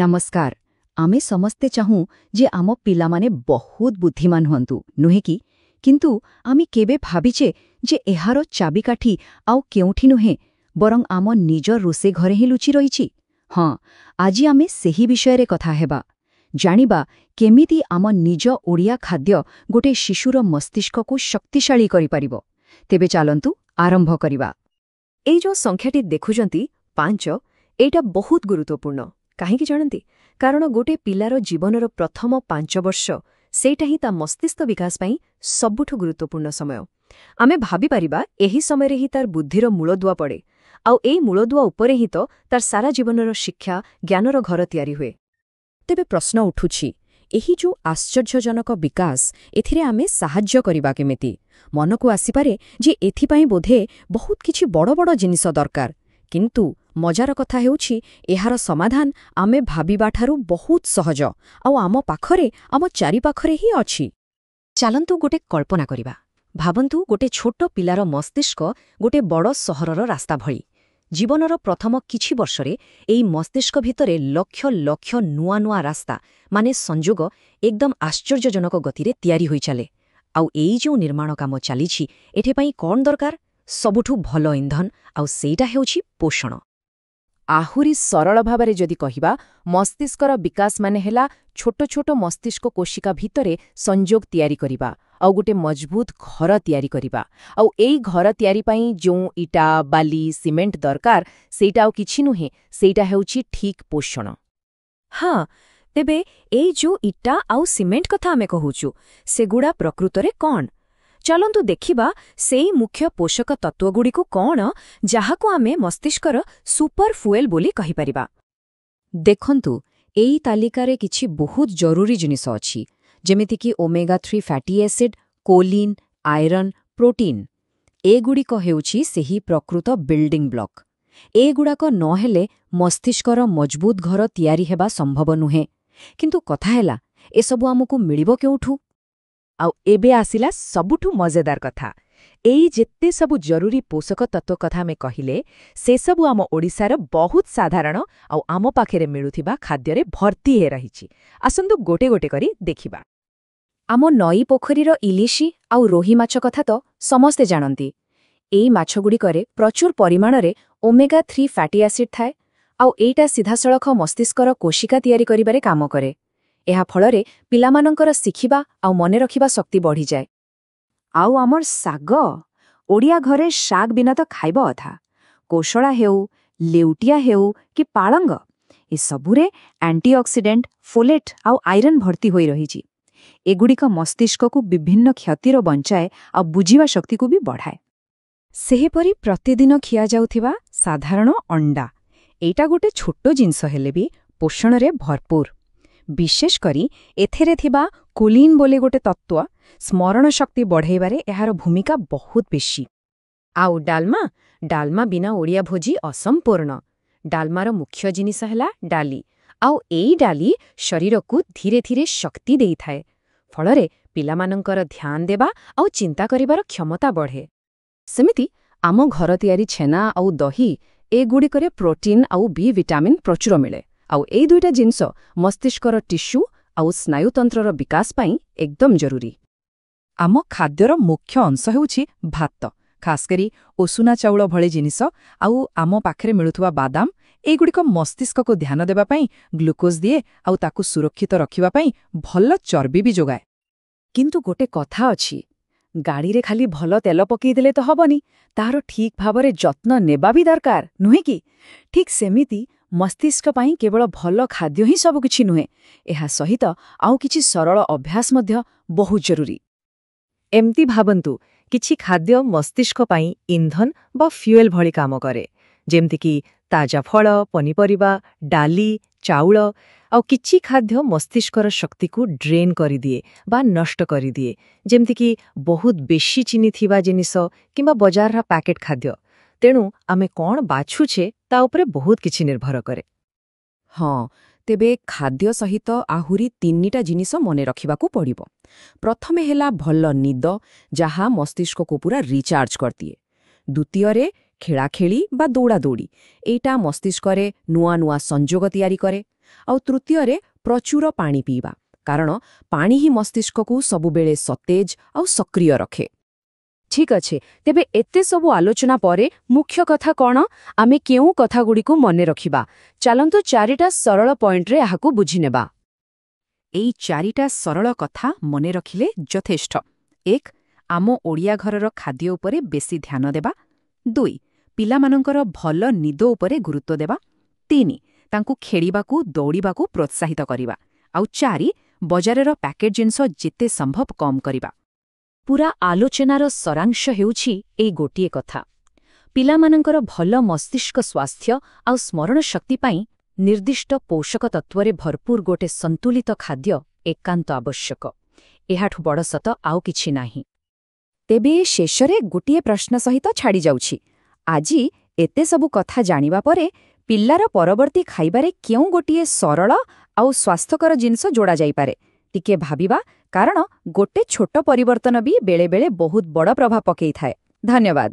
ନମସ୍କାର। ଆମେ ସମସ୍ତେ ଚାହୁଁ ଯେ ଆମ ପିଲାମାନେ ବହୁତ ବୁଦ୍ଧିମାନ ହୁଅନ୍ତୁ, ନୁହେଁ କି? କିନ୍ତୁ ଆମେ କେବେ ଭାବିଛେ ଯେ ଏହାର ଚାବିକାଠି ଆଉ କେଉଁଠି ନୁହେଁ, ବରଂ ଆମ ନିଜ ରୋଷେଇ ଘରେ ହିଁ ଲୁଚି ରହିଛି? ହଁ, ଆଜି ଆମେ ସେହି ବିଷୟରେ କଥା ହେବା। ଜାଣିବା କେମିତି ଆମ ନିଜ ଓଡ଼ିଆ ଖାଦ୍ୟ ଗୋଟେ ଶିଶୁର ମସ୍ତିଷ୍କକୁ ଶକ୍ତିଶାଳୀ କରିପାରିବ। ତେବେ ଚାଲନ୍ତୁ ଆରମ୍ଭ କରିବା। ଏଇ ଯେଉଁ ସଂଖ୍ୟାଟି ଦେଖୁଛନ୍ତି, 5, ଏଇଟା ବହୁତ ଗୁରୁତ୍ୱପୂର୍ଣ୍ଣ। କାହିଁକି ଜାଣନ୍ତି? କାରଣ ଗୋଟେ ପିଲାର ଜୀବନର ପ୍ରଥମ 5 ବର୍ଷ, ସେଇଟା ହିଁ ତା ମସ୍ତିଷ୍କ ବିକାଶ ପାଇଁ ସବୁଠୁ ଗୁରୁତ୍ୱପୂର୍ଣ୍ଣ ସମୟ। ଆମେ ଭାବିପାରିବା, ଏହି ସମୟରେ ହିଁ ତାର ବୁଦ୍ଧିର ମୂଳଦୁଆ ପଡ଼େ। ଆଉ ଏଇ ମୂଳଦୁଆ ଉପରେ ହିଁ ତ ତାର ସାରା ଜୀବନର ଶିକ୍ଷା, ଜ୍ଞାନର ଘର ତିଆରି ହୁଏ। ତେବେ ପ୍ରଶ୍ନ ଉଠୁଛି, ଏହି ଯେଉଁ ଆଶ୍ଚର୍ଯ୍ୟଜନକ ବିକାଶ, ଏଥିରେ ଆମେ ସାହାଯ୍ୟ କରିବା କେମିତି? ମନକୁ ଆସିପାରେ ଯେ ଏଥିପାଇଁ ବୋଧେ ବହୁତ କିଛି ବଡ଼ ବଡ଼ ଜିନିଷ ଦରକାର। କିନ୍ତୁ ମଜାର କଥା ହେଉଛି, ଏହାର ସମାଧାନ ଆମେ ଭାବିବାଠାରୁ ବହୁତ ସହଜ ଆଉ ଆମ ପାଖରେ, ଆମ ଚାରିପାଖରେ ହିଁ ଅଛି। ଚାଲନ୍ତୁ ଗୋଟେ କଳ୍ପନା କରିବା। ଭାବନ୍ତୁ, ଗୋଟେ ଛୋଟ ପିଲାର ମସ୍ତିଷ୍କ ଗୋଟେ ବଡ଼ ସହରର ରାସ୍ତା ଭଳି। ଜୀବନର ପ୍ରଥମ କିଛି ବର୍ଷରେ ଏଇ ମସ୍ତିଷ୍କ ଭିତରେ ଲକ୍ଷ ଲକ୍ଷ ନୂଆ ନୂଆ ରାସ୍ତା, ମାନେ ସଂଯୋଗ, ଏକଦମ ଆଶ୍ଚର୍ଯ୍ୟଜନକ ଗତିରେ ତିଆରି ହୋଇ ଚାଲେ। ଆଉ ଏଇ ଯେଉଁ ନିର୍ମାଣ କାମ ଚାଲିଛି, ଏଥିପାଇଁ କ'ଣ ଦରକାର? ସବୁଠୁ ଭଲ ଇନ୍ଧନ, ଆଉ ସେଇଟା ହେଉଛି ପୋଷଣ। ଆହୁରି ସରଳ ଭାବରେ ଯଦି କହିବା, ମସ୍ତିଷ୍କର ବିକାଶ ମାନେ ହେଲା ଛୋଟ ଛୋଟ ମସ୍ତିଷ୍କ କୋଶିକା ଭିତରେ ସଂଯୋଗ ତିଆରି କରିବା ଆଉ ଗୋଟେ ମଜବୁତ ଘର ତିଆରି କରିବା। ଆଉ ଏଇ ଘର ତିଆରି ପାଇଁ ଯେଉଁ ଇଟା, ବାଲି, ସିମେଣ୍ଟ ଦରକାର, ସେଇଟା ଆଉ କିଛି ନୁହେଁ, ସେଇଟା ହେଉଛି ଠିକ୍ ପୋଷଣ। ହଁ, ତେବେ ଏଇ ଯେଉଁ ଇଟା ଆଉ ସିମେଣ୍ଟ କଥା ଆମେ କହୁଛୁ, ସେଗୁଡ଼ା ପ୍ରକୃତରେ କ'ଣ? ଚାଲନ୍ତୁ ଦେଖିବା ସେଇ ମୁଖ୍ୟ ପୋଷକ ତତ୍ତ୍ୱଗୁଡ଼ିକୁ କ'ଣ, ଯାହାକୁ ଆମେ ମସ୍ତିଷ୍କର ସୁପର ଫୁଏଲ୍ ବୋଲି କହିପାରିବା। ଦେଖନ୍ତୁ, ଏଇ ତାଲିକାରେ କିଛି ବହୁତ ଜରୁରୀ ଜିନିଷ ଅଛି, ଯେମିତିକି omega 3 fatty acid, Colin, iron, protein. ଏଗୁଡ଼ିକ ହେଉଛି ସେହି ପ୍ରକୃତ ବିଲ୍ଡିଂ ବ୍ଲକ୍। ଏଗୁଡ଼ାକ ନହେଲେ ମସ୍ତିଷ୍କର ମଜବୁତ ଘର ତିଆରି ହେବା ସମ୍ଭବ ନୁହେଁ। କିନ୍ତୁ କଥା ହେଲା, ଏସବୁ ଆମକୁ ମିଳିବ କେଉଁଠୁ? ଆଉ ଏବେ ଆସିଲା ସବୁଠୁ ମଜେଦାର କଥା। ଏଇ ଯେତେ ସବୁ ଜରୁରୀ ପୋଷକ ତତ୍ତ୍ୱ କଥା ଆମେ କହିଲେ, ସେସବୁ ଆମ ଓଡ଼ିଶାର ବହୁତ ସାଧାରଣ ଆଉ ଆମ ପାଖରେ ମିଳୁଥିବା ଖାଦ୍ୟରେ ଭର୍ତ୍ତି ହେଇ ରହିଛି। ଆସନ୍ତୁ ଗୋଟେ ଗୋଟେ କରି ଦେଖିବା। ଆମ ନଈ ପୋଖରୀର ଇଲିଶି ଆଉ ରୋହି ମାଛ କଥା ତ ସମସ୍ତେ ଜାଣନ୍ତି। ଏଇ ମାଛଗୁଡ଼ିକରେ ପ୍ରଚୁର ପରିମାଣରେ ଓମେଗା 3 ଫ୍ୟାଟି ଏସିଡ୍ ଥାଏ, ଆଉ ଏଇଟା ସିଧାସଳଖ ମସ୍ତିଷ୍କର କୋଶିକା ତିଆରି କରିବାରେ କାମ କରେ। ଏହା ଫଳରେ ପିଲାମାନଙ୍କର ଶିଖିବା ଆଉ ମନେ ରଖିବା ଶକ୍ତି ବଢ଼ିଯାଏ। ଆଉ ଆମର ଶାଗ! ଓଡ଼ିଆ ଘରେ ଶାଗ ବିନା ତ ଖାଇବା ଅଧା। କୋଶଳା ହେଉ, ଲେଉଟିଆ ହେଉ କି ପାଳଙ୍ଗ, ଏସବୁରେ ଆଣ୍ଟିଅକ୍ସିଡେଣ୍ଟ, ଫୋଲେଟ୍ ଆଉ ଆଇରନ୍ ଭର୍ତ୍ତି ହୋଇ ରହିଛି। ଏଗୁଡ଼ିକ ମସ୍ତିଷ୍କକୁ ବିଭିନ୍ନ କ୍ଷତିରୁ ବଞ୍ଚାଏ ଆଉ ବୁଝିବା ଶକ୍ତିକୁ ବି ବଢ଼ାଏ। ସେହିପରି ପ୍ରତିଦିନ ଖିଆଯାଉଥିବା ସାଧାରଣ ଅଣ୍ଡା, ଏଇଟା ଗୋଟେ ଛୋଟ ଜିନିଷ ହେଲେ ବି ପୋଷଣରେ ଭରପୁର। ବିଶେଷ କରି ଏଥିରେ ଥିବା କୋଲିନ୍ ବୋଲି ଗୋଟେ ତତ୍ତ୍ୱ, ସ୍ମରଣ ଶକ୍ତି ବଢ଼େଇବାରେ ଏହାର ଭୂମିକା ବହୁତ ବେଶୀ। ଆଉ ଡାଲମା! ଡାଲମା ବିନା ଓଡ଼ିଆ ଭୋଜି ଅସମ୍ପୂର୍ଣ୍ଣ। ଡାଲମାର ମୁଖ୍ୟ ଜିନିଷ ହେଲା ଡାଲି, ଆଉ ଏଇ ଡାଲି ଶରୀରକୁ ଧୀରେ ଧୀରେ ଶକ୍ତି ଦେଇଥାଏ। ଫଳରେ ପିଲାମାନଙ୍କର ଧ୍ୟାନ ଦେବା ଆଉ ଚିନ୍ତା କରିବାର କ୍ଷମତା ବଢ଼େ। ସେମିତି ଆମ ଘର ତିଆରି ଛେନା ଆଉ ଦହି, ଏଗୁଡ଼ିକରେ ପ୍ରୋଟିନ୍ ଆଉ ବି ଭିଟାମିନ୍ ପ୍ରଚୁର ମିଳେ। ଆଉ ଏଇ ଦୁଇଟା ଜିନିଷ ମସ୍ତିଷ୍କର ଟିସ୍ୟୁ ଆଉ ସ୍ନାୟୁତନ୍ତ୍ରର ବିକାଶ ପାଇଁ ଏକଦମ ଜରୁରୀ। ଆମ ଖାଦ୍ୟର ମୁଖ୍ୟ ଅଂଶ ହେଉଛି ଭାତ, ଖାସ୍ କରି ଉଷୁନା ଚାଉଳ ଭଳି ଜିନିଷ ଆଉ ଆମ ପାଖରେ ମିଳୁଥିବା ବାଦାମ। ଏଇଗୁଡ଼ିକ ମସ୍ତିଷ୍କକୁ ଧ୍ୟାନ ଦେବା ପାଇଁ ଗ୍ଲୁକୋଜ୍ ଦିଏ ଆଉ ତାକୁ ସୁରକ୍ଷିତ ରଖିବା ପାଇଁ ଭଲ ଚର୍ବି ବି ଯୋଗାଏ। କିନ୍ତୁ ଗୋଟେ କଥା ଅଛି। ଗାଡ଼ିରେ ଖାଲି ଭଲ ତେଲ ପକେଇଦେଲେ ତ ହବନି, ତାର ଠିକ୍ ଭାବରେ ଯତ୍ନ ନେବା ବି ଦରକାର, ନୁହେଁ କି? ଠିକ୍ ସେମିତି ମସ୍ତିଷ୍କ ପାଇଁ କେବଳ ଭଲ ଖାଦ୍ୟ ହିଁ ସବୁକିଛି ନୁହେଁ। ଏହା ସହିତ ଆଉ କିଛି ସରଳ ଅଭ୍ୟାସ ମଧ୍ୟ ବହୁତ ଜରୁରୀ। ଏମିତି ଭାବନ୍ତୁ, କିଛି ଖାଦ୍ୟ ମସ୍ତିଷ୍କ ପାଇଁ ଇନ୍ଧନ ବା ଫ୍ୟୁଏଲ୍ ଭଳି କାମ କରେ, ଯେମିତିକି ତାଜା ଫଳ, ପନିପରିବା, ଡାଲି, ଚାଉଳ। ଆଉ କିଛି ଖାଦ୍ୟ ମସ୍ତିଷ୍କର ଶକ୍ତିକୁ ଡ୍ରେନ୍ କରିଦିଏ ବା ନଷ୍ଟ କରିଦିଏ, ଯେମିତିକି ବହୁତ ବେଶୀ ଚିନି ଥିବା ଜିନିଷ କିମ୍ବା ବଜାରର ପ୍ୟାକେଟ୍ ଖାଦ୍ୟ। ତେଣୁ ଆମେ କ'ଣ ବାଛୁଛେ, ତା ଉପରେ ବହୁତ କିଛି ନିର୍ଭର କରେ। ହଁ, ତେବେ ଖାଦ୍ୟ ସହିତ ଆହୁରି ତିନିଟା ଜିନିଷ ମନେ ରଖିବାକୁ ପଡ଼ିବ। ପ୍ରଥମେ ହେଲା ଭଲ ନିଦ, ଯାହା ମସ୍ତିଷ୍କକୁ ପୁରା ରିଚାର୍ଜ କରିଦିଏ। ଦ୍ୱିତୀୟରେ ଖେଳାଖେଳି ବା ଦୌଡ଼ାଦୌଡ଼ି, ଏଇଟା ମସ୍ତିଷ୍କରେ ନୂଆ ନୂଆ ସଂଯୋଗ ତିଆରି କରେ। ଆଉ ତୃତୀୟରେ ପ୍ରଚୁର ପାଣି ପିଇବା, କାରଣ ପାଣି ହିଁ ମସ୍ତିଷ୍କକୁ ସବୁବେଳେ ସତେଜ ଆଉ ସକ୍ରିୟ ରଖେ। ଠିକ୍ ଅଛି, ତେବେ ଏତେ ସବୁ ଆଲୋଚନା ପରେ ମୁଖ୍ୟ କଥା କ'ଣ? ଆମେ କେଉଁ କଥାଗୁଡ଼ିକୁ ମନେ ରଖିବା? ଚାଲନ୍ତୁ ଚାରିଟା ସରଳ ପଏଣ୍ଟରେ ଏହାକୁ ବୁଝିନେବା। ଏଇ ଚାରିଟା ସରଳ କଥା ମନେ ରଖିଲେ ଯଥେଷ୍ଟ। 1, ଆମ ଓଡ଼ିଆ ଘରର ଖାଦ୍ୟ ଉପରେ ବେଶୀ ଧ୍ୟାନ ଦେବା। 2, ପିଲାମାନଙ୍କର ଭଲ ନିଦ ଉପରେ ଗୁରୁତ୍ୱ ଦେବା। 3, ତାଙ୍କୁ ଖେଳିବାକୁ ଦୌଡ଼ିବାକୁ ପ୍ରୋତ୍ସାହିତ କରିବା। ଆଉ 4, ବଜାରର ପ୍ୟାକେଟ୍ ଜିନିଷ ଯେତେ ସମ୍ଭବ କମ୍ କରିବା। ପୁରା ଆଲୋଚନାର ସାରାଂଶ ହେଉଛି ଏଇ ଗୋଟିଏ କଥା। ପିଲାମାନଙ୍କର ଭଲ ମସ୍ତିଷ୍କ ସ୍ୱାସ୍ଥ୍ୟ ଆଉ ସ୍ମରଣ ଶକ୍ତି ପାଇଁ ନିର୍ଦ୍ଦିଷ୍ଟ ପୋଷକ ତତ୍ତ୍ୱରେ ଭରପୁର ଗୋଟେ ସନ୍ତୁଳିତ ଖାଦ୍ୟ ଏକାନ୍ତ ଆବଶ୍ୟକ। ଏହାଠୁ ବଡ଼ ସତ ଆଉ କିଛି ନାହିଁ। ତେବେ ଶେଷରେ ଗୋଟିଏ ପ୍ରଶ୍ନ ସହିତ ଛାଡ଼ିଯାଉଛି। ଆଜି ଏତେ ସବୁ କଥା ଜାଣିବା ପରେ ପିଲାର ପରବର୍ତ୍ତୀ ଖାଇବାରେ କେଉଁ ଗୋଟିଏ ସରଳ ଆଉ ସ୍ୱାସ୍ଥ୍ୟକର ଜିନିଷ ଯୋଡ଼ାଯାଇପାରେ, ଟିକେ ଭାବିବା, କାରଣ ଗୋଟେ ଛୋଟ ପରିବର୍ତ୍ତନ ବି ବେଳେବେଳେ ବହୁତ ବଡ଼ ପ୍ରଭାବ ପକେଇଥାଏ। ଧନ୍ୟବାଦ।